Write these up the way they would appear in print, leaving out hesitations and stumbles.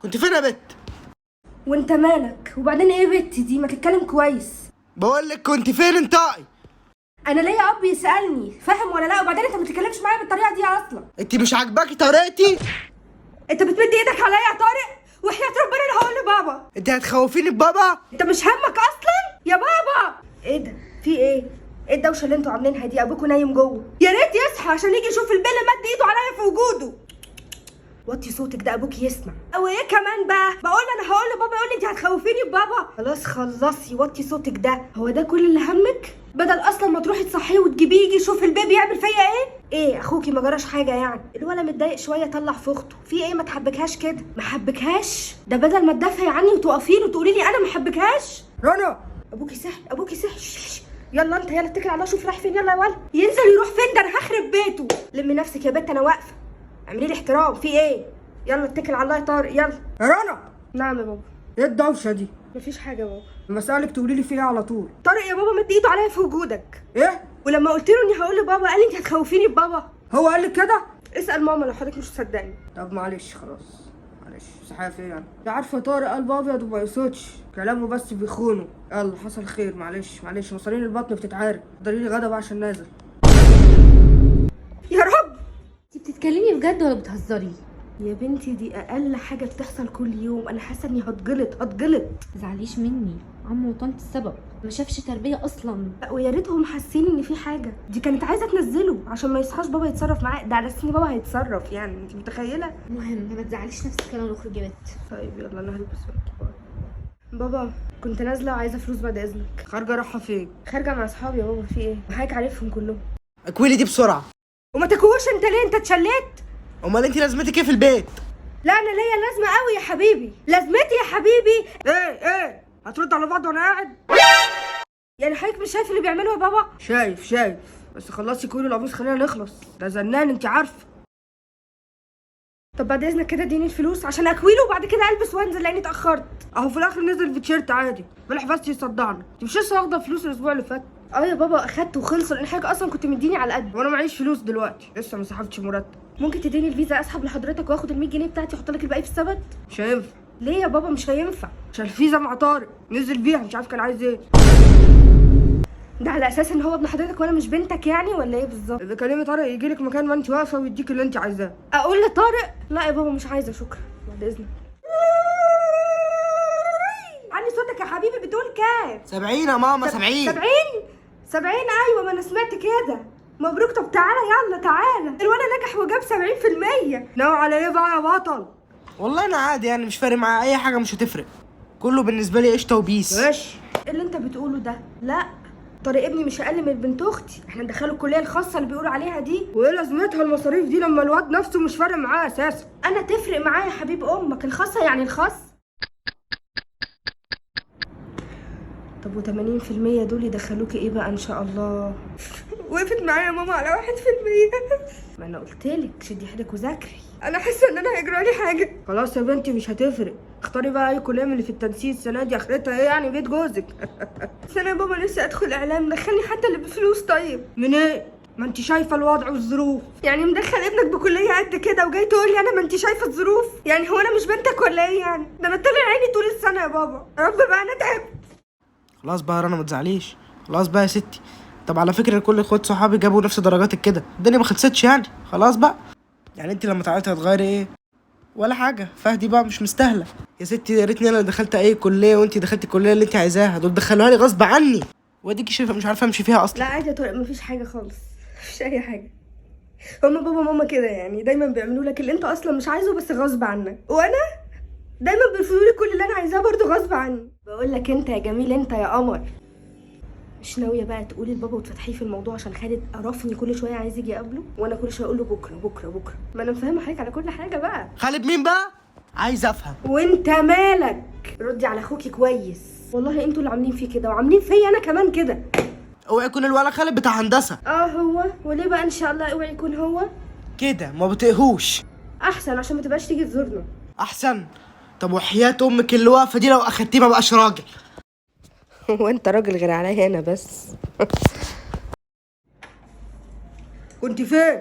كنت فين يا بت؟ وانت مالك؟ وبعدين ايه بت دي؟ ما تتكلم كويس. بقول لك كنت فين انتقي. انا ليا اب يسالني، فاهم ولا لا؟ وبعدين انت ما تتكلمش معايا بالطريقة دي اصلا. انت مش عاجباكي طريقتي؟ انت بتمد ايدك عليا يا طارق؟ وحياة ربنا انا هقول لبابا. انت هتخوفيني ببابا؟ انت مش همك اصلا يا بابا. ايه ده؟ في ايه؟ ايه الدوشة اللي انتوا عاملينها دي؟ ابوكوا نايم جوه، يا ريت يصحى عشان يجي يشوف البل مد ايده عليا في وجوده. وطي صوتك ده ابوك يسمع. او ايه كمان بقى؟ بقول انا هقول لبابا يقول لي انت هتخوفيني ببابا. خلاص خلصي وطي صوتك ده. هو ده كل اللي همك؟ بدل اصلا ما تروحي تصحيه وتجيبيه يجي يشوف البيبي يعمل فيا ايه. ايه اخوكي ما جراش حاجة يعني؟ الولا متضايق شوية طلع في اخته. في ايه؟ ما تحبكهاش كده. ما حبكهاش ده بدل ما تدافعي عني وتقفي له وتقولي لي انا ما حبكهاش. رنا ابوكي صحي، ابوكي صحي. يلا انت، يلا اتكل على الله، شوف رايح فين. يلا يا ولد. ينزل يروح فين ده؟ انا هخرب بيته. لمي نفسك يا بنت، انا واقفة. اعملي لي احترام. في ايه؟ يلا اتكل على الله يا طارق، يلا. يا رنا. نعم يا بابا. ايه الدوشة دي؟ مفيش حاجة يا بابا. لما اسالك تقولي لي في ايه على طول. طارق يا بابا مد ايده عليا في وجودك. ايه؟ ولما قلت له اني هقول لبابا قال لي انت هتخوفيني ببابا. هو قال لك كده؟ اسال ماما لو حضرتك مش مصدقني. طب معلش خلاص معلش. صحيح ايه يعني؟ انت عارفه طارق قلبه ابيض وما يقصدش كلامه، بس بيخونه. يلا حصل خير، معلش معلش. مصارين البطن بتتعارك. ضريلي غدا بقى عشان نازل. يا رب. انتي بتتكلمي بجد ولا بتهزري؟ يا بنتي دي اقل حاجة بتحصل كل يوم. انا حاسه اني هتجلط هتجلط. متزعليش مني، عمو وطنط السبب، ما شافش تربيه اصلا. لا، ويا ريتهم حاسين ان في حاجة. دي كانت عايزه تنزله عشان ما يصحاش بابا يتصرف معاه. ده على اساس ان بابا هيتصرف يعني، انت متخيله؟ المهم ما تزعليش نفسك، يلا نخرج يا بت. طيب يلا انا هلبس وأجي. بابا كنت نازله وعايزه فلوس بعد اذنك. خارجه رايحة فين؟ خارجه مع اصحابي يا بابا. في ايه؟ حضرتك عارفهم كلهم. اكويلي دي بسرعة. وما تاكلوش انت ليه؟ انت اتشليت؟ امال انت لازمتك ايه في البيت؟ لا انا ليا لازمه قوي يا حبيبي. لازمتي يا حبيبي. ايه ايه؟ هترد على بعض وانا قاعد؟ يعني حضرتك مش شايف اللي بيعمله يا بابا؟ شايف شايف، بس خلصي كل القميص خلينا نخلص. ده زنان انت عارفه. طب بعد اذنك كده اديني الفلوس عشان اكويله وبعد كده البس وانزل لاني اتاخرت. اهو في الاخر نزل في تيشيرت عادي، بلح بس يصدعنا. انت مش لسه واخده فلوس الاسبوع اللي فات؟ اه يا بابا اخدت وخلص، لان حضرتك اصلا كنت مديني على قد. وانا معيش فلوس دلوقتي، لسه ما سحبتش مرتب. ممكن تديني الفيزا اسحب لحضرتك واخد ال 100 جنيه بتاعتي واحط لك الباقي في السبت؟ مش هينفع. ليه يا بابا مش هينفع؟ عشان الفيزا مع طارق نزل بيها، مش عارف كان عايز ايه. ده على اساس ان هو ابن حضرتك وانا مش بنتك يعني ولا ايه بالظبط؟ اذا كلمي طارق يجي لك مكان ما انت واقفة ويديك اللي انت عايزاه. اقول لطارق؟ لا يا بابا مش عايزه، شكرا. بعد اذنك. عني صوتك يا حبيبي. بتقول كام؟ 70 يا ماما. 70. 70 70. ايوه ما انا سمعت كده. مبروك. طب تعالى يلا تعالى، الولد نجح وجاب 70%. ناوي على ايه بقى يا بطل؟ والله انا عادي يعني، مش فارق معايا اي حاجة، مش هتفرق. كله بالنسبة لي قشطه وبيس. ماشي. ايه اللي انت بتقوله ده؟ لا طارق ابني مش اقل من بنت اختي، احنا ندخله الكلية الخاصة اللي بيقولوا عليها دي. وايه لازمتها المصاريف دي لما الواد نفسه مش فارق معاه اساسا؟ انا تفرق معايا يا حبيب امك، الخاصة يعني الخاص. طب و80% دول يدخلوكي ايه بقى ان شاء الله؟ وقفت معايا ماما على 1%. ما انا قلتلك شدي حيلك وذاكري. انا حاسه ان انا هيجرالي حاجة. خلاص يا بنتي مش هتفرق، اختاري بقى اي كليه من اللي في التنسيق السنة دي، اخرتها ايه يعني بيت جوزك. بس انا يا بابا نفسي ادخل اعلام، دخلني حتى اللي بفلوس. طيب من ايه؟ ما انت شايفه الوضع والظروف. يعني مدخل ابنك بكلية قد كده وجاي تقول لي انا ما انت شايفه الظروف؟ يعني هو انا مش بنتك ولا ايه يعني؟ ده انا طلع عيني طول السنة يا بابا. رب بقى انا تعبت. خلاص بقى يا رنا ما تزعليش، خلاص بقى يا ستي. طب على فكرة كل اخوات صحابي جابوا نفس درجاتك كده، الدنيا ما خلصتش يعني. خلاص بقى يعني انت لما تعيطي هتغيري ايه؟ ولا حاجة. فهدي بقى مش مستاهلة يا ستي. يا ريتني انا اللي دخلت اي كليه وانت دخلتي الكلية اللي انت عايزاها، دول دخلوها لي غصب عني واديكي شايفه مش عارفه امشي فيها اصلا. لا عادي يا طارق مفيش حاجة خالص، مفيش اي حاجة. هما بابا وماما كده يعني دايما بيعملوا لك اللي انت اصلا مش عايزه بس غصب عنك، وانا دايما بيرفضوا لي كل اللي انا عايزاه برضه غصب عني. بقول لك انت يا جميل، انت يا قمر، مش ناوية بقى تقولي لبابا وتفتحيه في الموضوع؟ عشان خالد قرفني كل شوية عايز يجي يقابله وانا كل شوية اقول له بكره بكره بكره. ما انا مفهمه حضرتك على كل حاجة بقى. خالد مين بقى؟ عايز افهم. وانت مالك؟ ردي على اخوكي كويس. والله انتوا اللي عاملين فيه كده وعاملين فيا انا كمان كده. اوعي يكون الولا خالد بتاع هندسة. اه هو. وليه بقى ان شاء الله اوعي يكون هو؟ كده ما بطيقهوش. احسن عشان ما تبقاش تيجي تزورنا. احسن. طب وحياة امك اللي واقفة دي لو اخدتيه ما بقاش راجل. هو انت راجل غير عليا انا بس؟ كنت فين؟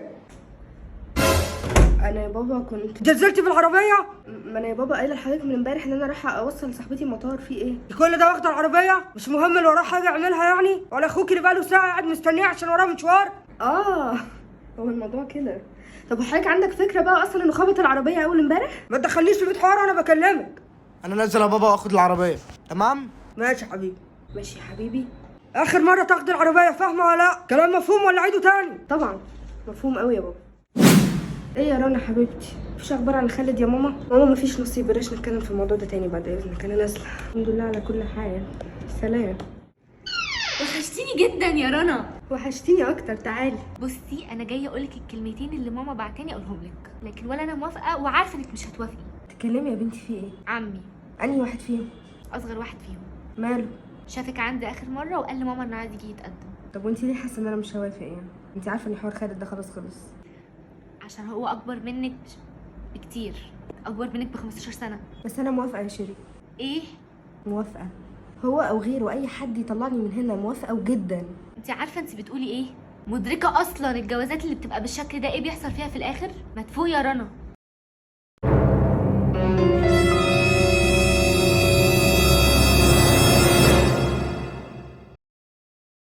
انا يا بابا كنت انت نزلتي في العربية؟ ما انا يا بابا قايله لحضرتك من امبارح ان انا رايحة اوصل صاحبتي المطار، في ايه؟ كل ده واخده العربية؟ مش مهم اللي وراه حاجة يعملها يعني؟ ولا اخوك اللي بقاله ساعة قاعد مستنيه عشان وراه مشوار؟ اه هو الموضوع كده. طب وحضرتك عندك فكرة بقى اصلا انه خبط العربية اول امبارح؟ ما تدخلنيش في بيت حوار وانا بكلمك. انا نازل يا بابا واخد العربية، تمام؟ ماشي يا حبيبي. ماشي يا حبيبي. اخر مرة تاخدي العربية، فاهمه ولا لا؟ كلام مفهوم ولا عيده تاني؟ طبعا مفهوم قوي يا بابا. ايه يا رنا حبيبتي، مفيش اخبار عن خالد يا ماما؟ ماما مفيش نصيب، بلاش نتكلم في الموضوع ده تاني بعد اذنك، انا نازله. الحمد لله على كل حال، سلام. وحشتيني جدا يا رنا. وحشتيني اكتر، تعالي. بصي انا جاية اقولك الكلمتين اللي ماما بعتاني اقولهم لك، لكن ولا انا موافقة وعارفه انك مش هتوافقي. تكلمي يا بنتي، في ايه؟ عمي. انهي واحد فيهم؟ اصغر واحد فيهم. ماله؟ شافك عندي اخر مرة وقال لماما انه عايز يجي يتقدم. طب وانتي ليه حاسه ان انا مش هوافق يعني؟ انتي عارفه ان حوار خالد ده خلاص خلص. عشان هو اكبر منك بكتير، اكبر منك ب 15 سنة. بس انا موافقة يا شيرين. ايه؟ موافقة، هو او غيره، اي حد يطلعني من هنا موافقة وجدا. انت عارفه انت بتقولي ايه؟ مدركه اصلا الجوازات اللي بتبقى بالشكل ده ايه بيحصل فيها في الاخر؟ ما تفوقي يا رنا.